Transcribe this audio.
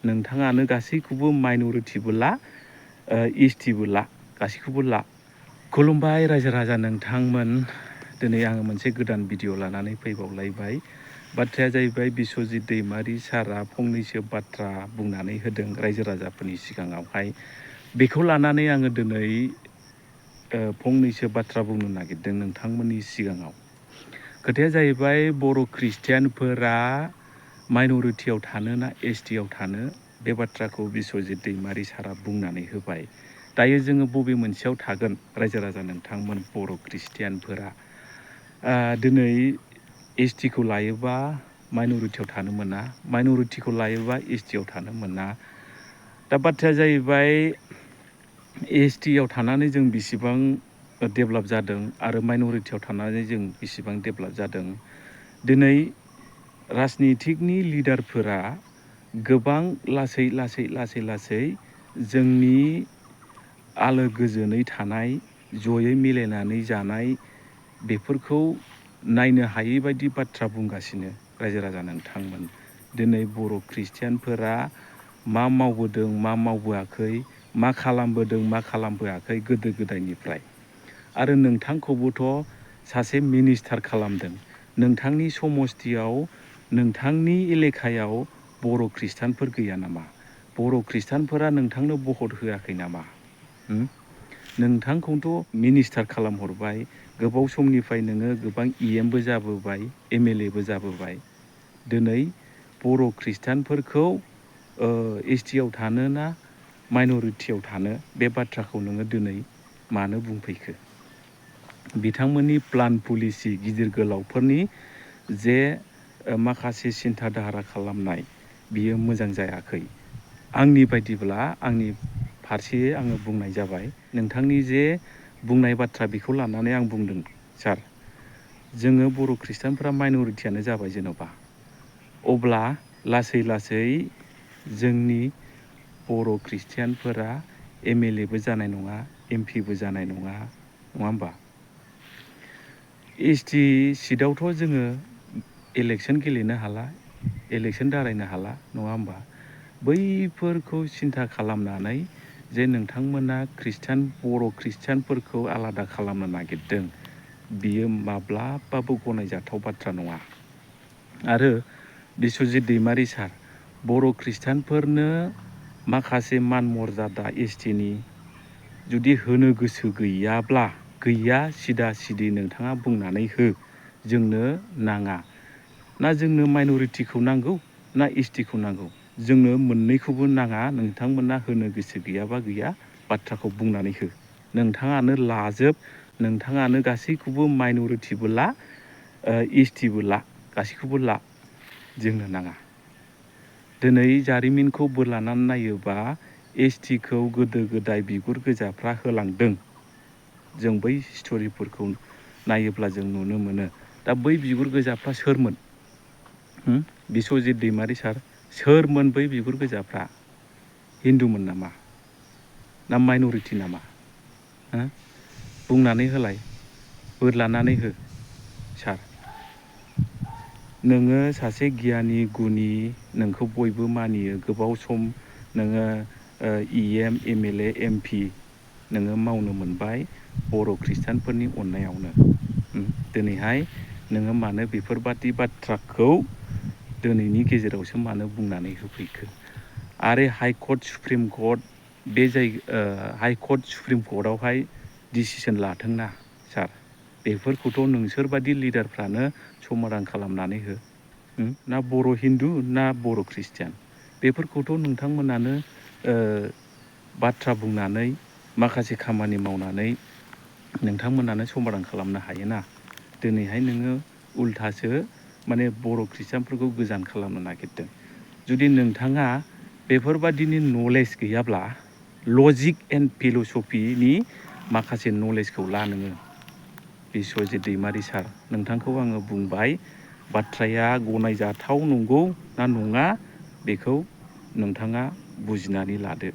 नोंथाङानो गासैखौबो माइन'रिटिबो ला एसटिबो ला गासैखौबो ला। खुलुमबाय रायजो राजा नोंथांमोन। दिनै आङो मोनसे गोदान भिडिअ' लानानै फैबावलायबाय। बाथ्राया जाहैबाय बिस्वजित दैमारि सारा फंनैसो बाथ्रा बुंनानै होदों रायजो राजाफोरनि सिगाङावहाय। बेखौ लानानै आङो दिनै फंनैसो बाथ्रा बुंनो नागिरदों नोंथांमोननि सिगाङाव। खोथाया जाहैबाय बर' खृष्टियानफोरा माइन'रिटियाव थानो ना एसटियाव थानो, बे बाथ्राखौ बिस्वजित दैमारि सारा बुंनानै होबाय। दायो जोङो बबे मोनसेयाव थागोन रायजो राजा नोंथांमोन बर' खृष्टियानफोरा? दिनै एसटिखौ लायोबा माइन'रिटियाव थानो मोना, माइन'रिटिखौ लायोबा एसटियाव थानो मोना। दा बाथ्राया जाहैबाय एसटियाव थानानै जों बेसेबां डेभेलप जादों आरो माइन'रिटियाव थानानै जों बेसेबां डेभेलप जादों। दिनै राजनितिकनि लिडारफोरा गोबां लासै जोंनि आलो गोजोनै थानाय, जयै मिलायनानै जानाय, बेफोरखौ नायनो हायै बायदि बाथ्रा बुंगासिनो रायजो राजा नोंथांमोन। दिनै बर' खृष्टियानफोरा मा मावबोदों मा मावबोआखै, मा खालामबोदों मा खालामबोआखै गोदो गोदायनिफ्राय। आरो नोंथांखौबोथ' सासे मिनिस्टार खालामदों। नोंथांनि समस्थियाव, नोंथांनि एलेखायाव बर' खृष्टानफोर गैया नामा? बर' खृष्टानफोरा नोंथांनो भट होआखै नामा? नोंथांखौथ' मिनिस्टार खालामहरबाय। गोबाव समनिफ्राय नोङो गोबां EMबो जाबोबाय, MLAबो जाबोबाय। दिनै बर' खृष्टानफोरखौ एसटियाव थानो ना माइन'रिटियाव थानो, बे बाथ्राखौ नोङो दिनै मानो बुंफैखो? बिथांमोननि प्लान पलिसि गिदिर गोलावफोरनि जे माखासे सिन्था धारा खालामनाय, बियो मोजां जायाखै। आंनि बायदिब्ला आंनि फारसे आङो बुंनाय जाबाय। नोंथांनि जे बुंनाय बाथ्रा बेखौ लानानै आं बुंदों सार। जोङो बर' खृष्टानफ्रा माइन'रिटियानो जाबाय जेन'बा। अब्ला लासै जोंनि बर' खृष्टियानफोरा MLAबो जानाय नङा, MP बो जानाय नङा, नङा होमबा? एसटि सिटआवथ' जोङो इलेक्सन गेलेनो हाला, इलेक्सन दारायनो हाला, नङा होमबा? बैफोरखौ सिन्था खालामनानै जे नोंथांमोना बर' खृष्टियानफोरखौ आलादा खालामनो नागिरदों, बियो माब्लाबाबो गनायजाथाव बाथ्रा नङा। आरो बिस्वजित दैमारि सार, बर' खृष्टानफोरनो माखासे मान मर्यादा एसटिनि जुदि होनो गोसो गैयाब्ला, गैया सिदा सिदि नोंथाङा बुंनानै हो, जोंनो नाङा। ना जोंनो माइन'रिटिखौ नांगौ ना एसटिखौ नांगौ, जोंनो मोननैखौबो नाङा। नोंथांमोना होनो गोसो गैयाबा गैया, बाथ्राखौ बुंनानै हो। नोंथाङानो लाजोब, नोंथाङानो गासैखौबो माइन'रिटिबो ला, एसटिबो ला, गासैखौबो ला, जोंनो नाङा। दिनै जारिमिनखौ बोरलानानै नायोबा एसटिखौ गोदो गोदाय बिगुर गोजाफ्रा होलांदों। जों बै स्ट'रिफोरखौ नायोब्ला जों नुनो मोनो। दा बै बिगुर गोजाफ्रा सोरमोन? बिस्वजित दैमारि सार, सोरमोन बै बिगुर गोजाफ्रा? हिन्दुमोन नामा? ना माइन'रिटि नामा? बुंनानै होलाय, बोरलानानै हो सार। नोङो सासे गियानि गुनि, नोंखौ बयबो मानियो। गोबाव सम नोङो EM, MLA, MP नोङो मावनो मोनबाय बर' खृष्टानफोरनि अननायावनो। दिनैहाय नोङो मानो बेफोरबादि बाथ्राखौ दिनैनि गेजेरावसो मानो बुंनानै होफैखो? आरो हाइकर्ट, सुप्रिम कर्ट, बे हाइकर्ट, सुप्रिम कर्टआवहाय डिसिसन लाथोंना सार। बेफोरखौथ' नोंसोरबादि लिडारफ्रानो समाधान खालामनानै हो। ना बर' हिन्दु ना बर' खृष्टियान, बेफोरखौथ' नोंथांमोनानो बाथ्रा बुंनानै, माखासे खामानि मावनानै नोंथांमोनानो समाधान खालामनो हायोना। दिनैहाय नोङो उल्थासो माने बर' खृष्टानफोरखौ गोजान खालामनो नागिरदों। जुदि नोंथाङा बेफोरबादिनि नलेज गैयाब्ला, लजिक एन्ड फिल'सफिनि माखासे नलेजखौ ला नोङो। बिस्वजित दैमारि सार, नोंथांखौ आङो बुंबाय, बाथ्राया गनायजाथाव नंगौ ना नङा, बेखौ नोंथाङा बुजिनानै लादो।